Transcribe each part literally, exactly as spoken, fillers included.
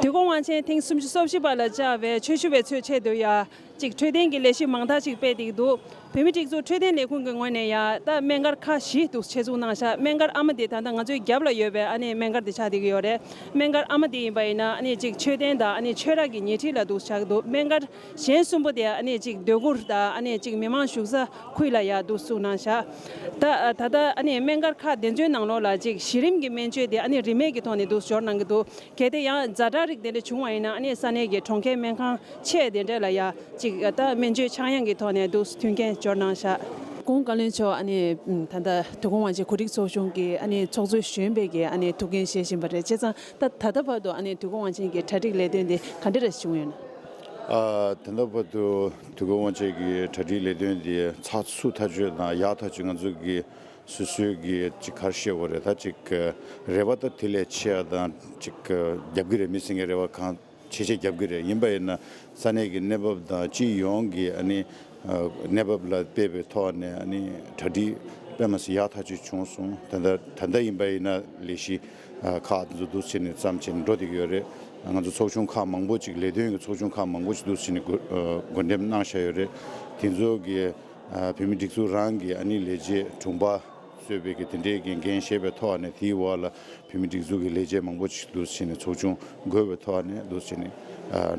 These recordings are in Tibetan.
དུས་འཁོར་དབང་ཆེན་ཐེངས་སུམ་ཅུ་སོ་བཞི་པ་ལ་བཅར་བའི་ཆོས་ཞུ་བའི་ཚོས་ཆེད་དུ་ཡ། ཅིག་འཕྲོད་བསྟེན་གྱི་ལས་གཞི་མང་དག་ཅིག་སྤེལ་བསྡད་ཀྱི་འདུག་བོད་མིའི་སྒྲིག་འཛུགས་འཕྲོད་བསྟེན་ལས་ཁུངས་ཀྱི་ངོས་ནས་ཡ། ད་སྨན་སྒར་ཁག་བཞི་འདུག་ཆེད་འཛུགས་གནང་ཤག་སྨན་སྒར་ཨ་མ་དེ་ད་ལྟ་ང་ཚོའི་རྒྱབ་ལ་ཡོད་པའི་ཨ་ནི་སྨན་སྒར་དེ་ཆགས་བསྡད་ཀྱི་ཡོད་རེད། སྨན་སྒར་ཨ་མ་དེ་ཡིན་པ་ཡིན་ན་ཨ་ནི་ཅིག་མཆོད་རྟེན་དང་ཨ་ནི་ཆོས་ར་གི་ཉེ་འཁྲིས་ལ་འདུག་ཆགས་ཀྱི་འདུག་སྨན་སྒར་གཞན་གསུམ་པོ་དེ་ཨ་ནི་ཅིག་སྡོད་གུར་དང་ཨ་ནི་ཅིག་མི་མང་བཞུགས་ས་ཁུལ་ལ་ཡ་འདུག་བཙུགས་གནང་ཤག་ད་ད་ལྟ་ཨ་ནི་སྨན་སྒར་ཁག་དེ་ཚོའི་ནང་ལོགས་ལ་ཅིག་གཞི་རིམ་གྱི་སྨན་བཅོས་དེ་ཨ་ནི་རིན་མེད་ཀྱི་ཐོག་ནས་འདུག་འབྱོར་གནང་གི་འདུག་གལ་ཏེ་ཡང་ཛ་དྲག་རིགས་དེ་འདྲ་བྱུང་བ་ཡིན་ན་ཨ་ནི་ས་གནས་ཀྱི་གྲོང་ཁྱེར་སྨན་ཁང་ཆེ་དེ་འདྲ་ལ་ཡ་ཅིག་ད་སྨན་བཅོས་ཆག་ཡང་གི་ཐོག་ནས་འདུག་མཐུན་རྐྱེན་སྦྱོར་གནང་ཤག་སྐུ་ངོ་བཀའ་བློན་མཆོག་ཨ་ནི་ད་ལྟ་དུས་འཁོར་དབང་ཆེན་གོ་སྒྲིག་ཚོགས་ཆུང་གི་ཨ་ནི་ཚོགས་གཙོ་གཞོན་པའི་གི་ཨ་ནི་ཐུགས་འགན་བཞེས་བཞིན་པ་རེད། བྱས་ཙང་ད་ད་ལྟ་བར་དུ་ཨ་ནི་དུས་འཁོར་དབང་ཆེན་གྱི་གྲ་སྒྲིག་ལས་དོན་དེ་ག་འདྲ་རེ་བྱུང་ཡོད་ན། ཨ། ད་ལྟ་བར་དུ་དུས་འཁོར་དབང་ཆེན་གྱི་གྲ་སྒྲིག་ལས་དོན་དེ་ཚགས་ཚུད་ཐག་ཆོད་དང་ཡག་ཐག་ཆོད། ང་ཚོ་གི་སོ་སོའི་གི་ཅིག་ག་རེ་བཤད་དགོས་རེད། ད་ཅིག་རེ་བ་ད་དེ་ལས་ཆེ་བ་དང་ཅིག་རྒྱབ་ཀྱི་རེད། མི་སེར་གྱི་རེ་བ་གང་ཆེ་ཆེ་རྒྱབ་ཀྱི་རེད། ཡིན་པ་ཡིན་ན་ས་གནས་ཀྱི་གནས་བབ་དང་སྤྱི་ཡོངས་ཀྱི་ཨ་ནི་གནས་བབ་ལ་དཔག་པའི་ཐོག་ནས་ཨ་ནི་གྲ་སྒྲིག་དཔེ་མ་སྲིད་ཡག་ཐག་ཆོད་བྱུང་སོང་། ད་ལྟ་ད་ལྟ་ཡིན་པ་ཡིན་ན་ལས་གཞི་ཁག་དེ་ཚོ་འདུག་བྱས་ནས་བརྩམས་བྱས་ནས་འགྲོ་བསྡད་ཀྱི་ཡོད་རེད། ང་ཚོ་ཚོགས་ཆུང་ཁག་མང་པོ་ཅིག་ལས་དོན་གྱི་ཚོགས་ཆུང་ཁག་མང་པོ་ཅིག་འདུག་བྱས་ནས་བགོ་བགོ་འགྲེམས་གནང་བཞག་ཡོད་རེད། དེ་ཚོ་གི་བོད་མིའི་སྒྲིག་འཛུགས་རང་གི་ཨ་ནི་ལས་བྱེད་དྲུང་པ་གཙོས་པའི་གི་དེ་འདྲའི་གི་འགན་བཞེས་པའི་ཐོག་ནས་དེའི་འོག་ལ་བོད་མིའི་སྒྲིག་འཛུགས་ཀྱི་ལས་བྱེད་མང་པོ་ཅིག་འདུག་བྱས་ནས་ཚོགས་ཆུང་བགོས་པའི་ཐོག་ནས་འདུག་བྱས་ནས་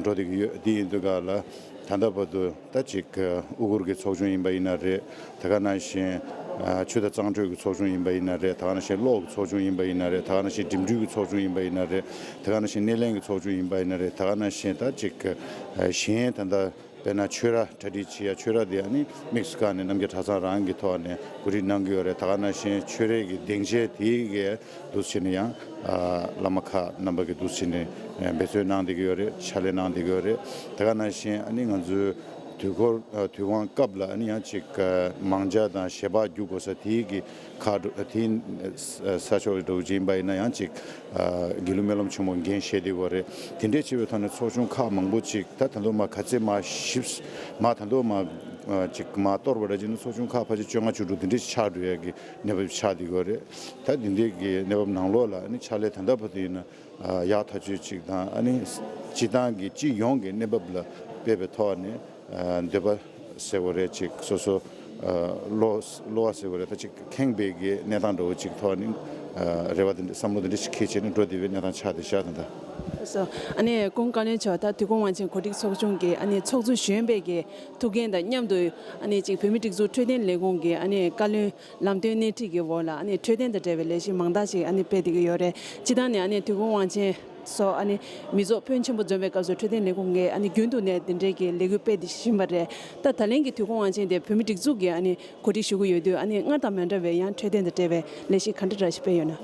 འགྲོ་བསྡད་ཀྱི་ཡོད། དེ་ཡིན་དུས་ག་ལ་ད་ལྟ་བར་དུ་ད་ཅིག་དབུ་གུར་གྱི་ཚོགས་ཆུང་ཡིན་པ་ཡིན་ན་རེད། དེ་ག་ནང་བཞིན་ཆོས་དང་གཙང་སྦྲ་གི་ཚོགས་ཆུང་ཡིན་པ་ཡིན་ན་རེད། དེ་ག་ནང་བཞིན་གློག་གི་ཚོགས་ཆུང་ཡིན་པ་ཡིན་ན་རེད། དེ་ག་ནང་བཞིན་འགྲིམ་འགྲུལ་གྱི་ཚོགས་ཆུང་ཡིན་པ་ཡིན་ན་རེད། དེ་ག་ནང་བཞིན་སྣེ་ལེན་གྱི་ཚོགས་ཆུང་ཡིན་པ་ཡིན་ན་རེད། དེ་ག་ནང་བཞིན་ད་ཅིག་གཞན་ད་ལྟ་དཔེར་ན་ཆོས་ར་གྲ་སྒྲིག་བྱེད་ཡ། ཆོས་ར་དེ་ཨ་ནི་དམིགས་སུ་བཀར་ནས་རྣམ་རྒྱལ་གྲྭ་ཚང་རང་གི་ཐོག་ནས་གོ་སྒྲིག་གནང་གི་ཡོད་རེད། དེ་ག་ནང་བཞིན་ཆོས་རའི་གི་སྡིངས་ཆའི་དེའི་གི་འདུག་བྱས་ནས་ཡང་བླ་མ་ཁག་རྣམ་པ་གི་འདུག་བྱས་ནས་འབད་རྩོལ་གནང་བསྡད་ཀྱི་ཡོད་རེད། ཕྱག་ལས་གནང་བསྡད་ཀྱི་ཡོད་རེད། དེ་ག་ནང་བཞིན་ཨ་ནི་ང་ཚོའི་དུས་འཁོར་དུས་དབང་སྐབས་ལ་ཨ་ནི་ཡང་ཅིག་མང་ཇ་དང་ཞལ་འབག་རྒྱུག་དགོས་ས་དེའི་གི་ཁག་འགྲོ་དེའི་ས་ཕྱོགས་འགྲོ་བཞིན་པ་ཡིན་ན་ཡང་ཅིག་དགེ་ལུགས་སྨོན་ལམ་ཆེན་མོ་འགན་བཞེས་བསྡད་ཡོད་རེད། དེ་འདྲའི་བྱས་པའི་ཐོག་ནས་ཚོགས་ཆུང་ཁག་མང་པོ་ཅིག་ད་ད་དུང་མ་ག་ཚད་མ་ཞིབ་མ་ད་དུང་མ་ཅིག་མ་གཏོར་བ་འདྲ་བྱས་ན་ཚོགས་ཆུང་ཁག་ཕལ་ཆེར་བཅོ་ལྔ་བཅུ་དྲུག་དེ་འདྲའི་ཆགས་འགྲོ་ཡ་གི་གནས་བབ་ཆགས་བསྡད་ཡོད་རེད། ད་དེ་འདྲའི་གི་གནས་བབ་ནང་ལོགས་ལ་ཨ་ནི་ཕྱག་ལས་ད་ལྟ་བར་དུ་ཡིན་ན་ཡག་ཐག་ཆོད་ཅིག་དང་ཨ་ནི་སྤྱི་བཏང་གི་སྤྱི་ཡོངས་ཀྱི་གནས་བབ་ལ་དཔག་པའི་ཐོག་ནས་འདོད་པ་ཟེར་བ་རེད། ཅིག་སོ་སོ་བློ་བློ་བ་ཟེར་བ་རེད། ད་ཅིག་ཁེངས་པའི་གི་གནས་སྟངས་འདྲ་བོ་ཅིག་ཐོག་ནས་རེ་བ་དེ་འདྲ་བསམ་བློ་དེ་འདྲ་ཞིག་འཁྱེར་བྱས་ནས་འགྲོ་བསྡད་པའི་གནས་སྟངས་ཆགས་བསྡད་ཤག་ད་ལྟ། སོ། ཨ་ནི་སྐུ་ངོ་བཀའ་བློན་མཆོག་ད་དུས་འཁོར་དབང་ཆེན་གོ་སྒྲིག་ཚོགས་ཆུང་གི་ཨ་ནི་ཚོགས་གཙོ་གཞོན་པའི་གི་ཐུགས་འགན་དང་མཉམ་དུ་ཨ་ནི་ཅིག་བོད་མིའི་སྒྲིག་འཛུགས་འཕྲོད་བསྟེན་ལས་ཁུངས་ཀྱི་ཨ་ནི་བཀའ་བློན་ལམ་སྟོན་སྣེ་ཁྲིད་ཀྱི་འོག་ལ་ཨ་ནི་འཕྲོད་བསྟེན་དང་འབྲེལ་བའི་ལས་གཞི་མང་དག་ཅིག་ཨ་ནི་སྤེལ་བསྡད་ཀྱི་ཡོད་རེད། སྤྱི་བཏང་ནས་ཨ་ནི་དུས་འཁོར་དབང་ཆེན་སོགས་ཨ་ནི་མི་ཚོགས་ཕོན་ཆེན་པོ་འཛོམས་པའི་སྐབས་སུ་འཕྲོད་བསྟེན་ལས་ཁུངས་ཀྱིས་ཨ་ནི་རྒྱུན་དུ་ནས་དེ་འདྲའི་གི་ལས་འགུལ་སྤེལ་བསྡད་བཞིན་པ་རེད། ད་ད་ལན་གྱི་དུས་འཁོར་དབང་ཆེན་དེ་བོད་མིའི་སྒྲིག་འཛུགས་ཀྱིས་ཨ་ནི་གོ་སྒྲིག་ཞུ་གི་ཡོད་དུས་ཨ་ནི་སྔར་དང་མ་འདྲ་བའི་ཡང་འཕྲོད་བསྟེན་དང་འབྲེལ་བའི་ལས་གཞི་ག་འདྲ་འདྲ་ཞིག་སྤེལ་ཡོད་ན།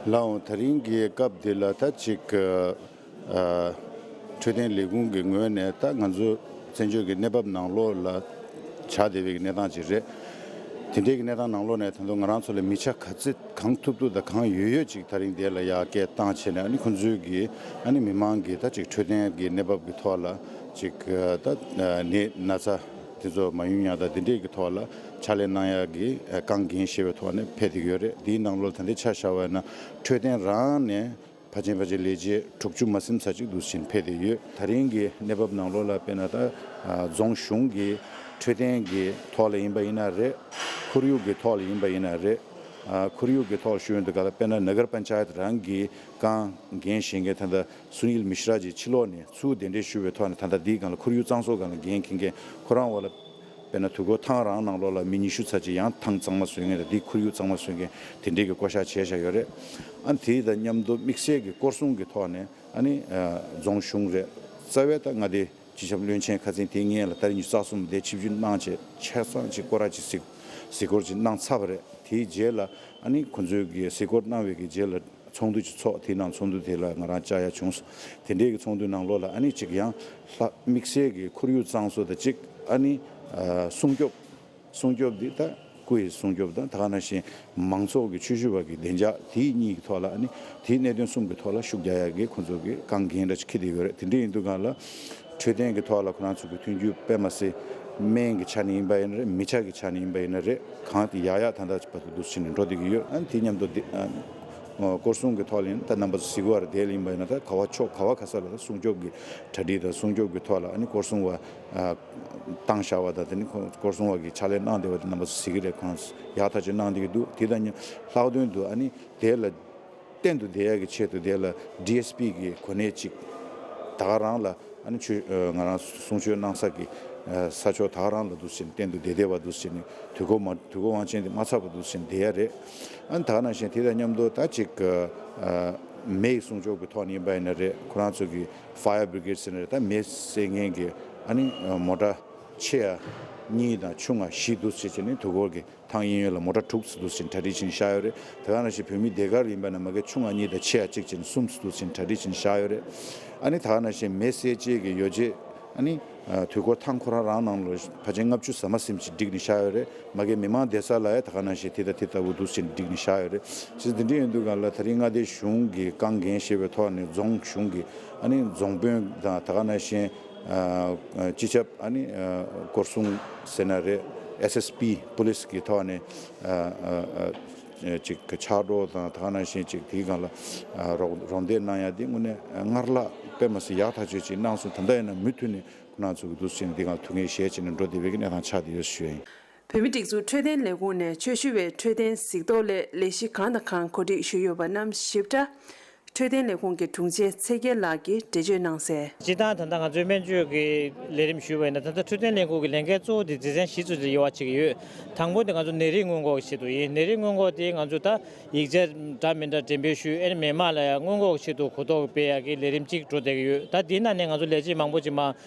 ལགས་འོང་། ད་རིང་གི་སྐབས་འདི་ལ་ད་ཅིག་ཨ། འཕྲོད་བསྟེན་ལས་ཁུངས་ཀྱི་ངོས་ནས་ད་ང་ཚོ་བཙན་བྱོལ་གྱི་གནས་བབ་ནང་ལོགས་ལ་ཆགས་བསྡད་པའི་གནས་སྟངས་ཅིག་རེད། དེ་འདྲའི་གི་གནས་སྟངས་ནང་ལོགས་ནས་ད་དུང་ང་རང་ཚོ་ལ་མི་ཆ་ག་ཚོད་གང་ཐུབ་ཐུབ་དང་གང་ཡོད་ཡོད་ཅིག་ད་རིང་འདི་ལ་ཡར་སྐད་བཏང་བྱས་ནས་ཨ་ནི་ཁོང་ཚོའི་གི་ཨ་ནི་མི་མང་གི་ད་ཅིག་འཕྲོད་བསྟེན་གྱི་གནས་བབ་ཀྱི་ཐོག་ལ་ཅིག་ད་ནད་ན་ཚ་དེ་ཚོ་མ་ཡོང་ཡག་དང་དེ་འདྲའི་གི་ཐོག་ལ་ཕྱག་ལས་གནང་ཡག་གི་རྐང་འགན་བཞེས་པའི་ཐོག་ནས་ཕེབས་བསྡད་ཀྱི་ཡོད་རེད། འདིའི་ནང་ལོགས་ད་ལྟའི་ཆ་བཞག་པ་ཡིན་ན་འཕྲོད་བསྟེན་རང་ནས་ཕལ་ཆེར་ཕལ་ཆེར་ལས་བྱེད་དྲུག་ཅུ་མ་ཟིན་ཙམ་ཅིག་འདུག་སེ་ཕེབས་བསྡད་ཡོད། ད་རིང་གི་གནས་བབ་ནང་ལོགས་ལ་དཔེར་ན་ད་རྫོང་གཞུང་གི་འཕྲོད་བསྟེན་གྱི་ཐོག་ལ་ཡིན་པ་ཡིན་ན་རེད། ཁོར་ཡུག་གི་ཐོག་ལ་ཡིན་པ་ཡིན་ན་རེད། ཁོར་ཡུག་གི་ཐོག་ལ་ཞུ་ཡོང་དུས་ག་ལ་དཔེར་ན་ནགར་པན་ཅ་ཡད་རང་གི་རྐང་འགན་བཞེས་མཁན་ད་ལྟ་སུ་ནིལ་མི་ཤྲ་ཇི་ཕྱི་ལོགས་ནས་ཚུར་གདན་འདྲེན་ཞུ་བའི་ཐོག་ནས་ད་ལྟ་འདིའི་སྒང་ལ་ཁོར་ཡུག་གཙང་བཟོ་སྒང་ལ་འགན་འཁྱེར་མཁན་ཁོ་རང་འོག་ལ། དཔེར་ན་དུས་འཁོར་ཐང་རང་ནང་ལོགས་ལ་མི་ཉི་ཤུ་ཙམ་ཅིག་ཡང་ཐང་གཙང་མ་བཟོ་མཁན་དང་འདི་ཁོར་ཡུག་གཙང་མ་བཟོ་མཁན་དེ་འདྲའི་གི་བསྐོ་བཞག་བྱས་བཞག་ཡོད་རེད། ཨ་ནི་དེ་དང་མཉམ་དུ་དམིགས་བསལ་གྱི་སྐོར་སྲུང་གི་ཐོག་ནས་ཨ་ནི་རྫོང་གཞུང་རེད། རྩ་བའི་ད་མངའ་སྡེ་སྤྱི་ཁྱབ་བློན་ཆེན་ཁ་ཚན་དེ་སྔོན་ལ་ཏ་རིག་ཉི་ཤུ་རྩ་གསུམ་དེ་ཆིབས་བསྒྱུར་གནང་བྱས་ཆ་ཚང་ཅིག་སྐོར་ར་ཅིག་གཟིགས་གཟིགས་སྐོར་ཅིག་གནང་ཚར་བ་རེད། དེའི་རྗེས་ལ་ཨ་ནི་ཁོང་ཚོའི་གི་གཟིགས་སྐོར་གནང་བའི་གི་རྗེས་ལ། ཚོགས་འདུ་ཅིག་ཚོགས། དེའི་ནང་ཚོགས་འདུ་དེ་ལ་ང་རང་བཅར་ཡ་བྱུང་། དེ་འདྲའི་གི་ཚོགས་འདུའི་ནང་ལོགས་ལ་ཨ་ནི་ཅིག་ཡང་ལྷ་དམིགས་བསལ་གྱི་ཁོར་ཡུག་གཙང་བཟོ་དང་གཅིག་ཨ་ནི་སྲུང་སྐྱོབ། སྲུང་སྐྱོབ་འདི་ད་སྐུ་ཡི་སྲུང་སྐྱོབ་དང་ད་ག་ནང་བཞིན་མང་ཚོགས་ཀྱི་ཆོས་ཞུ་བ་གི་བདེ་འཇགས་དེ་གཉིས་ཀྱི་ཐོག་ལ་ཨ་ནི་དེའི་གནད་དོན་གསུམ་གྱི་ཐོག་ལ་ཤུགས་རྒྱག་ཡ་གི་ཁོང་ཚོ་གི་རྐང་འགན་འདྲ་ཅིག་འཁྱེར་བསྡད་ཡོད་རེད། དེ་འདྲ་ཡིན་དུས་སྒང་ལ་འཕྲོད་བསྟེན་གྱི་ཐོག་ལ་ཁོ་རང་ཚོ་གི་མཐུན་འགྱུར་དཔེ་མ་སྲིད་སྨན་གྱི་ཆ་ནས་ཡིན་པ་ཡིན་ན་རེད། མི་ཆ་གི་ཆ་ནས་ཡིན་པ་ཡིན་ན་རེད། གང་དེ་ཡག་ཡག་ད་ལྟ་བར་དུ་འདུག་སེ་ནས་འགྲོ་བསྡད་ཀྱི་ཡོད། ཨ་ནི་དེ་མཉམ་དུ་དེ་ཨ། སྐོར་སྲུང་གི་ཐོག་ལ་ཡིན་ན་ད་རྣམ་པ་ཚོ་གཟིགས་པ་རེད། དེ་ལ་ཡིན་པ་ཡིན་ན་ད་ག་བ་ཕྱོགས་ག་བ་ག་ས་ལ་ད་སྲུང་སྐྱོབ་ཀྱི་གྲ་སྒྲིག་དང་སྲུང་སྐྱོབ་ཀྱི་ཐོག་ལ་ཨ་ནི་སྐོར་སྲུང་བ་བཏང་བཞག་པ་དང་། དེ་ནི་ཁོ་སྐོར་སྲུང་བ་གིས་ཕྱག་ལས་གནང་བསྡད་པ་དེ་རྣམ་པ་ཚོ་གཟིགས་ཀྱི་རེད། ཁོང་ཚོ་ཡག་ཐག་ཆོད་གནང་བསྡད་ཀྱི་འདུག་དེ་དང་མཉམ་ལྷག་དོན་དུ་ཨ་ནི་དེ་ལ་གཏན་དུ་བསྡད་ཡག་གི་ཆེད་དུ་དེ་ལ་ཌི་ཨེས་པི་གི་གོ་གནས་ཅིག་ད་ག་རང་ལ་ཨ་ནི་ཆོས་ང་རང་གསུང་ཆོས་གནང་ས་གི་ས་ཕྱོགས་ད་ག་རང་ལ་འདུག་ཟེར་ནས་གཏན་དུ་བསྡད་བསྡད་པ་འདུག་ཟེར་ནས། དུས་འཁོར་མ་དུས་འཁོར་དབང་ཆེན་དེ་མ་ཚར་བ་འདུག་ཟེར་ནས་བསྡད་ཡག་རེད། ཨ་ནི་ད་ག་ནང་བཞིན་དེ་དང་མཉམ་དུ་ད་ཅིག་མེ་ཡི་སྲུང་སྐྱོབ་ཀྱི་ཐོག་ནས་ཡིན་པ་ཡིན་ན་རེད། ཁོ་རང་ཚོ་གི་ཕ་ཡར་བྷི་རི་གེ་ཌི་ཟེར་ན་རེད། ད་མེ་བསད་མཁན་གྱི་ཨ་ནི་མོ་ཊ་ཆེ་ཡ་གཉིས་དང་ཆུང་ང་བཞི་འདུག་ཟེར་བྱས་ནས། དུས་འཁོར་གྱི་ཐང་གཡས་གཡོན་ལ་མོ་ཊ་དྲུག་ཙམ་འདུག་ཟེར་ནས་གྲ་སྒྲིག་བྱས་ནས་བཞག་ཡོད་རེད། ད་ག་ནང་བཞིན་བོད་མི་སྡེ་དགར་ཡིན་པ་ན་མ་གི་ཆུང་ང་གཉིས་དང་ཆེ་ཡ་གཅིག་བྱས་ནས་གསུམ་ཙམ་འདུག་ཟེར་ནས་གྲ་སྒྲིག་བྱས་ནས་བཞག་ཡོད་རེད། ཨ་ནི་ད་ག་ནང་བཞིན་མེ་བསད་བྱེད་ཀྱི་ཡོ་བྱད་ཨ་ནི་དུས་འཁོར་ཐང་ཁོ་རང་རང་ནང་ལ་ཕལ་ཆེར་ལྔ་བཅུ་ཟ་མ་ཟིན་ཅིག་བསྒྲིགས་ནས་བཞག་ཡོད་རེད། མ་གི་མི་མང་བསྡད་ས་ལ་ཡ་ད་ག་ནང་བཞིན་དེ་ལྟ་དེ་ལྟ་བུ་འདུག་ཟེར་ནས་བསྒྲིགས་ནས་བཞག་ཡོད་རེད། ཅེས་འདི་འདྲ་ཡིན་དུས་ག་ལ་ད་རིང་མངའ་སྡེ་གཞུང་གི་རྐང་འགན་བཞེས་པའི་ཐོག་ནས་རྫོང་གཞུང་གི་ཨ་ནི་རྫོང་དཔོན་དང་ད་ག་ནང་བཞིན་སྤྱི་ཁྱབ་ཨ་ནི་སྐོར་སྲུང་ཟེར་ན་རེད། ཨེས་ཨེས་པི་པུ་ལིས་ཀྱི་ཐོག་ནས་ཅིག་ཕྱག་རོགས་དང་ད་ག་ནང་བཞིན་ཅིག་དེའི་སྒང་ལ་རོགས་རོགས་འདེགས་གནང་ཡ་དེ་དངོས་གནས་སྔར་ལྷག་དཔེ་མ་སྲིད་ཡག་ཐག་ཆོད་ཅིག་གནང་སོང་། ད་ལྟ་ཡིན་ན་མུ་མཐུད་ནས་ཁོ་རང་ཚོ་གི་འདུག་ཟེར་ནས་དེ་སྒང་ཐུགས་འགན་བཞེས་བྱས་ནས་འགྲོ་བསྡད་པའི་གི་གནས་སྟངས་ཆགས་བསྡད་ཡོད་ཞུ་ཡ་ཡིན། བོད་མིའི་སྒྲིག་འཛུགས་འཕྲོད་བསྟེན་ལས་ཁུངས་ནས་ཆོས་ཞུ་བའི་འཕྲོད་བསྟེན་གཟིགས་རྟོག་སླད་ལས་གཞི་གང་དང་གང་གོ་སྒྲིག་ཞུས་ཡོད་པ་རྣམས་ཞིབ་ཕྲ་འཕྲོད་བསྟེན་ལས་ཁུངས་ཀྱི་དྲུང་ཆེ་ཚེ་རྒྱལ་ལགས་ཀྱིས་འགྲེལ་བརྗོད་གནང་གསལ། སྤྱིར་བཏང་ད་ལྟ་ང་ཚོའི་སྨན་བཅོས་ཀྱི་ལས་རིམ་ཞུས་པ་ཡིན་ན། ད་ལྟ་འཕྲོད་བསྟེན་ལས་ཁུངས་ཀྱི་ལས་འགན་གཙོ་བོ་དེ་སྡེ་ཚན་བཞི་ཚོ་ལ་དབྱེ་བ་ཕྱེ་གི་ཡོད། དང་པོ་དེ་ང་ཚོ་ནད་རིགས་སྔོན་འགོག་གི་ཆེད་དུ་ཡིན། ནད་རིགས་སྔོན་འགོག་དེ་ང་ཚོ་ད་ཡིག་ཆ་འདྲ་མི་འདྲ་འགྲེམས་སྤེལ་ཞུས། ཨ་ནི་མི་མང་ལ་ཡང་སྔོན་འགོག་གི་ཆེད་དུ་གོ་རྟོགས་སྤེལ་ཡག་གི་ལས་རིམ་གཅིག་འགྲོ་བསྡད་ཀྱི་ཡོད། ད་དེའི་ནང་ནས་ང་ཚོ་ལས་བྱེད་མང་པོ་ཅིག་མ་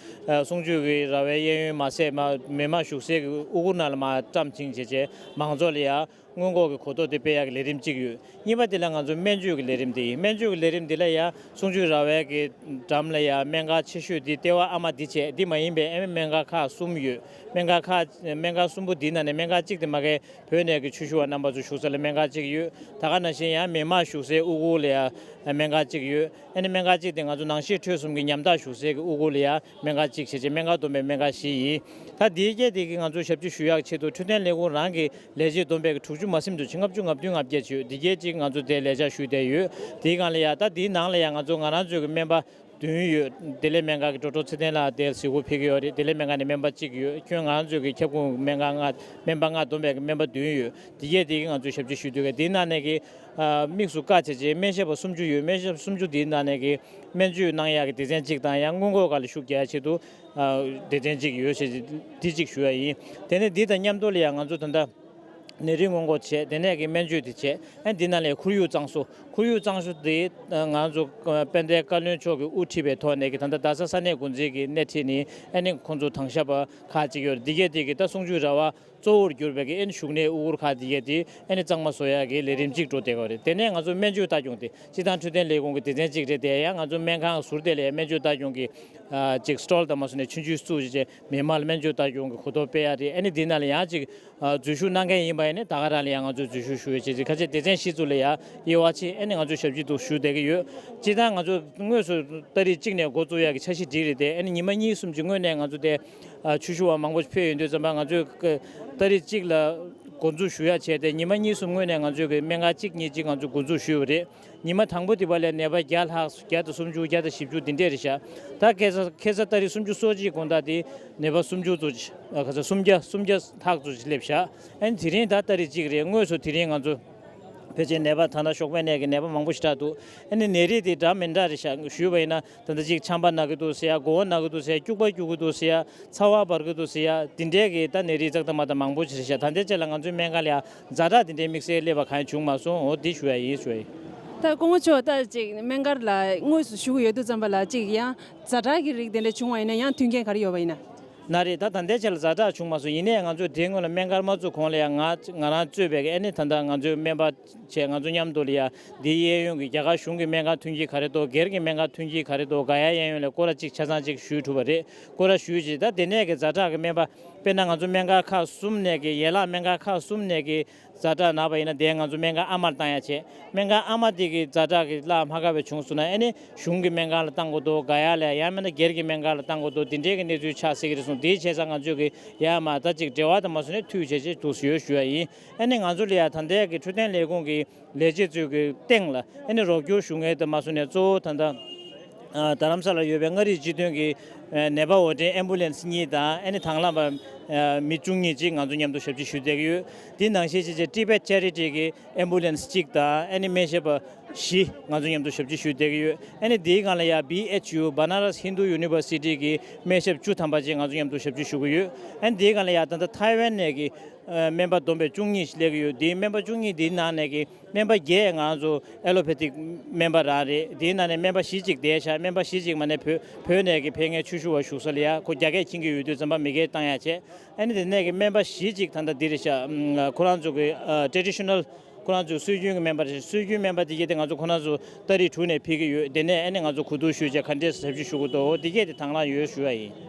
གསུང་ཆོས་ཀྱི་ར་བའི་གཡས་གཡོན་མ་ཟད་མ་མི་མང་བཞུགས་སའི་གི་དབུ་གུར་ནང་ལ་མར་བཀྲམ་བྱིང་བྱས་བྱས་མང་ཚོགས་ལ་ཡང་སྔོན་འགོག་གི་གོ་རྟོགས་དེ་སྤེལ་ཡག་གི་ལས་རིམ་གཅིག་ཡོད། གཉིས་པ་དེ་ལ་ང་ཚོ་སྨན་བཅོས་ཀྱི་ལས་རིམ་དེ་ཡིན། སྨན་བཅོས་ཀྱི་ལས་རིམ་དེ་ལ་ཡང་གསུང་ཆོས་ར་བའི་གི་འགྲམ་ལ་ཡང་སྨན་ཁང་ཆེ་ཤོས་དེ་ལྟེ་བ་ཨ་མ་འདི་བྱས། འདི་མ་ཡིན་པའི་ཨ་ནི་སྨན་ཁང་ཁག་གསུམ་ཡོད། སྨན་ཁང་ཁག་སྨན་ཁང་གསུམ་པོ་འདིའི་ནང་ནས་སྨན་ཁང་གཅིག་དེ་མ་གི་བོད་ནས་ཀྱི་ཆོས་ཞུ་བ་རྣམ་པ་ཚོ་བཞུགས་ས་ལ་སྨན་ཁང་གཅིག་ཡོད། ད་ག་ནང་བཞིན་ཡང་མི་མང་བཞུགས་སའི་དབུ་གུར་ལ་ཡང་སྨན་ཁང་གཅིག་ཡོད། ཨ་ནི་སྨན་ཁང་གཅིག་དེ་ང་ཚོ་ནང་ཤེས་འཕྲོད་གསུམ་གྱི་ཉམ་ཐག་བཞུགས་སའི་གི་དབུ་གུར་ལ་ཡང་སྨན་ཁང་གཅིག་བྱས་རྗེས་སྨན་ཁང་བསྡོམས་པའི་སྨན་ཁང་བཞི་ཡིན། ད་འདིའི་རྐྱེན་དེ་གི་ང་ཚོ་ཞབས་ཕྱི་ཞུ་ཡག་ཆེད་དུ་འཕྲོད་བསྟེན་ལས་ཁུངས་རང་གི་ལས་བྱེད་བསྡོམས་པའི་གི་དྲུག་ཅུ་མ་ཟིན་དུ་ཕྱིན། ལྔ་བཅུ་ང་བདུན་ང་བརྒྱད་བྱས་ཡོད། འདི་གའི་གཅིག་ང་ཚོ་དེ་ལས་བྱ་ཞུས་བསྡད་ཡོད། དེའི་སྒང་ལ་ཡང་ད་དེའི་ནང་ལ་ཡང་ང་ཚོ་ང་རང་ཚོའི་གི་སྨན་པ་བདུན་ཡོད། བདེ་ལེགས་སྨན་ཁང་གི་ཌོག་ཊར་ཚེ་བརྟན་ལགས་དེར་གཟིགས་སྐོར་ཕེབས་ཀྱི་ཡོད་རེད། བདེ་ལེགས་སྨན་ཁང་ནས་སྨན་པ་གཅིག་ཡོད། ཁྱོན་ང་རང་ཚོའི་གི་ཁྱབ་ཁོངས་སྨན་ཁང་ལྔ་སྨན་པ་ལྔ་བསྡོམས་པའི་གི་སྨན་པ་བདུན་ཡོད། དེ་གས་དེ་གི་ང་ཚོས་ཞབས་ཕྱི་ཞུ་སྡོད་མཁན་དེའི་ནང་ནས་གི་དམིགས་སུ་བཀར་བྱས་རྗེས་སྨན་ཞབས་པ་སུམ་ཅུ་ཡོད། སྨན་ཞབས་པ་སུམ་ཅུ་དེའི་ནང་ནས་གི་སྨན་བཅོས་གནང་ཡག་གི་སྡེ་ཚན་གཅིག་དང་ཡང་སྔོན་འགོག་སྒང་ལ་ཤུགས་རྒྱག་ཡག་ཆེད་དུ་སྡེ་ཚན་གཅིག་ཡོད་ཞེས་འདི་གཅིག་ཞུ་ཡ་ཡིན། དེ་ནས་འདི་དང་མཉམ་དུ་ལ་ཡང་ང་ཚོ་ད་ལྟ་ནད་རིགས་སྔོན་འགོག་བྱས། དེ་ནས་གི་སྨན་བཅོས་དེ་བྱས། ཨ་འདི་ནང་ལས་ཁོར་ཡུག་གཙང་བཟོ། ཁོར་ཡུག་གཙང་བཟོ་དེ་ང་ཚོ་དཔལ་ལྡན་བཀའ་བློན་མཆོག་གིས་དབུ་ཁྲིད་པའི་ཐོག་ནས་གི་ད་ལྟ་རྡ་ས་ས་གནས་འགོ་འཛིན་གྱིས་སྣེ་ཁྲིད་ནས་ཨ་ནི་ཁོང་ཚོ་དྭང་ཞབས་པ་ཁག་ཅིག་ཡོད་རེད། འདི་གས་དེ་གི་ད་གསུང་ཆོས་ར་བ་གཙོ་བོར་གྱུར་པའི་གི་ཨ་ནི་བཞུགས་གནས་དབུ་གུར་ཁག་འདི་གས་དེ་ཨ་ནི་གཙང་མ་བཟོ་ཡག་གི་ལས་རིམ་གཅིག་འགྲོ་བསྡད་ཡོད་རེད། དེ་ནས་ང་ཚོ་སྨན་བཅོས་ལྟ་སྐྱོང་དེ་སྤྱིར་བཏང་འཕྲོད་བསྟེན་ལས་ཁུངས་ཀྱི་སྡེ་ཚན་གཅིག་རེད། དེ་ཡང་ང་ཚོ་སྨན་ཁང་ཟུར་དེ་ལ་སྨན་བཅོས་ལྟ་སྐྱོང་གི་ཅིག་སི་ཊོལ་དང་མ་སོང་ནས་ཆུང་ཆུང་བཙུགས་བྱས་མི་མང་ལ་སྨན་བཅོས་ལྟ་སྐྱོང་གི་གོ་རྟོགས་སྤེལ་ཡག་རེད། ཨ་ནི་འདི་ནང་ལ་ཡང་ཅིག་འཛུལ་ཞུགས་གནང་མཁན་ཡིན་པ་ཡིན་ན་ད་ག་རང་ལ་ཡང་ང་ཚོས་འཛུལ་ཞུགས་ཞུ་ཡག་བྱས་རྗེས་ཁ་ཤས་སྡེ་ཚན་གཞི་བཙུགས་ལ་ཡང་དབྱེ་བ་ཕྱེ། ཨ་ནི་ང་ཚོས་ཞབས་ཕྱི་འདུག་ཞུ་བསྡད་ཀྱི་ཡོད། སྤྱིར་བཏང་ང་ཚོ་དངོས་སུ་ཏ་རིག་གཅིག་ནས་འགོ་བཙུགས་ཡག་གི་འཆར་གཞི་བསྒྲིགས་རེད་དེ། ཨ་ནི་ཉི་མ་གཉིས་གསུམ་གྱི་སྔོན་ནས་ང་ཚོ་དེ་ཆོས་ཞུ་བ་མང་པོ་ཕེབས་ཡོང་དུས་ཙམ་པ་ང་ཚོས་ཏ་རིག་གཅིག་ལ་འགོ་འཛུགས་ཞུ་ཡག་བྱས་ཏེ་ཉི་མ་གཉིས་གསུམ་སྔོན་ནས་ང་ཚོས་གི་སྨན་ཁང་གཅིག་གཉིས་གཅིག་ང་ཚོས་འགོ་འཛུགས་ཞུས་པ་རེད། ཉི་མ་དང་པོ་དེ་བ་ལས་ནད་པ་བརྒྱ་ལྷག་བརྒྱ་དང་སུམ་ཅུ་བརྒྱ་དང་བཞི་བཅུ་འདི་འདྲས་རེད་ཤག་ད་ཁ་སང་ཁ་སང་ཏ་རིག་སུམ་ཅུ་སོ་གཅིག་དགོང་དག་དེ་ནད་པ་སུམ་ཅུ་ཙམ་ཅིག་ཨ་ཁ་སང་སུམ་བརྒྱ་སུམ་བརྒྱ་ལྷག་ཙམ་ཅིག་སླེབས་ཤག་ཨ་ནི་དེ་རིང་ད་ཏ་རིག་གཅིག་རེད། དངོས་སུ་དེ་རིང་ང་ཚོ་ཕལ་ཆེར་ནད་པ་ད་ལྟ་ཞོགས་པའི་ནད་ཀྱི་ནད་པ་མང་པོ་ཞེ་དྲག་འདུག་ཨ་ནི་ནད་རིགས་དེ་འདྲ་མི་འདྲ་རེད་ཤག་ཞུས་པ་ཡིན་ན། ད་ལྟ་ཅིག་ཆམ་པ་ན་གི་འདུག་ཟེར་ཡ། མགོ་བོ་ན་གི་འདུག་ཟེར་ཡ། སྐྱུག་པ་སྐྱུག་གི་འདུག་ཟེར་ཡ། ཚ་བ་འབར་གི་འདུག་ཟེར་ཡ། འདི་འདྲའི་གི་ད་ནད་རིགས་ཙག་ཏག་མ་ཏག་མང་པོ་ཞིག་རེད་ཤག་ད་ལྟའི་ཆ་ལ་ང་ཚོའི་སྨན་ཁང་ལ་ཡང་ཛ་དྲག་འདི་འདྲའི་དམིགས་བསལ་སླེབས་པ་གང་ཡང་བྱུང་མ་སོང་། འོ་འདི་ཞུ་ཡ་ཡིན་ཞུ་ཡ་ཡིན། ད་སྐུ་ངོ་མཆོག་ད་ཅིག་སྨན་ཁང་ལ་དངོས་སུ་ཞུགས་ཡོད་དུས་ཙམ་པ་ལ་ཅིག་ཡང་ཛ་དྲག་གི་རིགས་དེ་འདྲ་བྱུང་བ་ཡིན་ན་ཡང་མཐུན་རྐྱེན་ག་རེ་ཡོད་པ་ཡིན་ན། ན་རེད། ད་ད་ལྟའི་ཆ་ལ་ཛ་དྲག་བྱུང་མ་སོང་། ཡིན་ནའི་ང་ཚོས་དེའི་སྔོན་ལ་སྨན་ཁང་མ་བཙུགས་གོང་ལ་ཡང་ང་ང་རང་གཙོས་པའི་ཨ་ནི་ད་ལྟ་ང་ཚོའི་སྨན་པ་བྱས་ང་ཚོ་མཉམ་དུ་ལ་ཡ་འདིའི་གཡས་གཡོན་གྱི་རྒྱ་གར་གཞུང་གི་སྨན་ཁང་མཐུན་རྐྱེན་ག་རེ་འདུག་སྒེར་གྱི་སྨན་ཁང་མཐུན་རྐྱེན་ག་རེ་འདུག་ག་ཡ་གཡས་གཡོན་ལ་སྐོར་ར་གཅིག་ཆ་ཚང་གཅིག་ཞུས་གྲུབ་པ་རེད། སྐོར་ར་ཞུས་རྗེས་ད་དེ་ནས་ཀྱི་ཛ་དྲག་གི་སྨན་པ་ དཔེར་ན་ང་ཚོ་སྨན་ཁང་ཁག་གསུམ་ནས་ཀྱི་ཡན་ལག་སྨན་ཁང་ཁག་གསུམ་ནས་ཀྱི་ཛ་དྲག་ན་བ་ཡིན་ན་དེ་ང་ཚོ་སྨན་ཁང་ཨ་མར་བཏང་ཡ་བྱས། སྨན་ཁང་ཨ་མ་དེ་གི་ཛ་དྲག་གི་གླ་མ་དགའ་བའི་བྱུང་སོང་ན་ཨ་ནི་གཞུང་གི་སྨན་ཁང་ལ་བཏང་དགོས་འདུག། ག་ཡ་ལ་ཡ་ཡང་མིན་ན་སྒེར་གྱི་སྨན་ཁང་ལ་བཏང་དགོས་འདུག། དེ་འདྲའི་གི་གནས་ཚུལ་ཆགས་སྲིད་ཀྱི་རེད་གསུངས། དེའི་བྱས་ཙང་ང་ཚོས་ཀྱི་ཡ་མ་ད་ཅིག་འབྲེལ་བ་དང་མ་སོང་ནས་མཐུད་བྱས་བྱས་འདུག་ཡོད་ཞུ་ཡ་ཡིན། ཨ་ནི་ང་ཚོ་ལ་ཡ་ད་ལྟའི་གི་འཕྲོད་བསྟེན་ལས་ཁུངས་ཀྱི་ལས་བྱེད་ཚོའི་གི་སྟེང་ལ་ཨ་ནི་རོགས་སྐྱོར་ཞུ་མཁན་དུ་མ་སོང་ནས་གཙོ་བོ་ད་ལྟ་ཨ་རྡ་རམ་ས་ལར་ཡོད་པའི་མངའ་རིས་སྤྱི་མཐུན་གྱི་ཨ་ནད་པ་འོར་འདྲེན་ཨེམ་བུ་ལན་སི་གཉིས་དང་ཨ་ནི་དང་བླངས་པ་ཨ་མི་བཅུ་གཉིས་ཅིག་ང་ཚོ་མཉམ་དུ་ཞབས་ཕྱི་ཞུ་བསྡད་ཀྱི་ཡོད། དེ་ནང་བཞིན་བྱས་བྱས་ཊི་བེཊ་ཆེ་རི་ཊི་གི་ཨེམ་བུ་ལན་སི་གཅིག་དང་ཨ་ནི་སྨན་ཞབས་པ་བཞི་ང་ཚོ་མཉམ་དུ་ཞབས་ཕྱི་ཞུ་བསྡད་ཀྱི་ཡོད། ཨ་ནི་དེའི་སྒང་ལ་ཡ་བི་ཨེཆ་ཡུ་Banaras Hindu University གི་སྨན་ཞབས་བཅུ་ཐམ་པ་ཅིག་ང་ཚོ་མཉམ་དུ་ཞབས་ཕྱི་ཞུ་གི་ཡོད། ཨ་ནི་དེའི་སྒང་ལ་ཡ་ད་ལྟ་ཐའེ་ཝན་ནས་ཀྱི་ཨ་སྨན་པ་བསྡོམས་པས་བཅུ་གཉིས་ཤིག་སླེབས་ཀྱི་ཡོད། དེའི་སྨན་པ་བཅུ་གཉིས་དེའི་ནང་ནས་ཀྱི་སྨན་པ་བརྒྱད་ང་ཚོ་ཨེ་ལོ་པེ་ཐིག་སྨན་པ་རང་རེད། དེའི་ནང་ནས་སྨན་པ་བཞི་ཅིག་བསྡད་ཤག། སྨན་པ་བཞི་ཅིག་མ་ནས་བོད་བོད་ནས་ཀྱི་ཕེབས་མཁན་ཆུ་ཤུར་བ་བཞུགས་ས་ལ་ཡ་ཁོ་རྒྱ་སྐད་མཁྱེན་གྱི་ཡོད་དུས་ཙམ་པ་མི་སྐད་བཏང་ཡ་བྱས། ཨ་ནི་དེ་ནས་ཀྱི་སྨན་པ་བཞི་ཅིག་ད་ལྟ་འདི་རེད་ཤག། ཨམ་ཁོ་རང་ཚོ་གི་ཨ་ཊེ་ཌི་ཤི་ནལ་ཁོ་རང་ཚོའི་སྲོལ་རྒྱུན་གྱི་སྨན་པ་རེད། སྲོལ་རྒྱུན་སྨན་པ་དེ་གྱད་དེ་ང་ཚོ་ཁོ་རང་ཚོ་ཏ་རིག་དྲུག་ནས་ཕེབས་ཀྱི་ཡོད། དེ་ནས་ཨ་ནི་ང་ཚོ་གོ་བསྡུར་ཞུས་བྱས་ག་འདྲས་ཞབས་ཕྱི་ཞུ་དགོས་འདུག། འོ་དེ་གྱད་དེ་དང་བླངས་ཡོད་ཞུ་བ་ཡིན།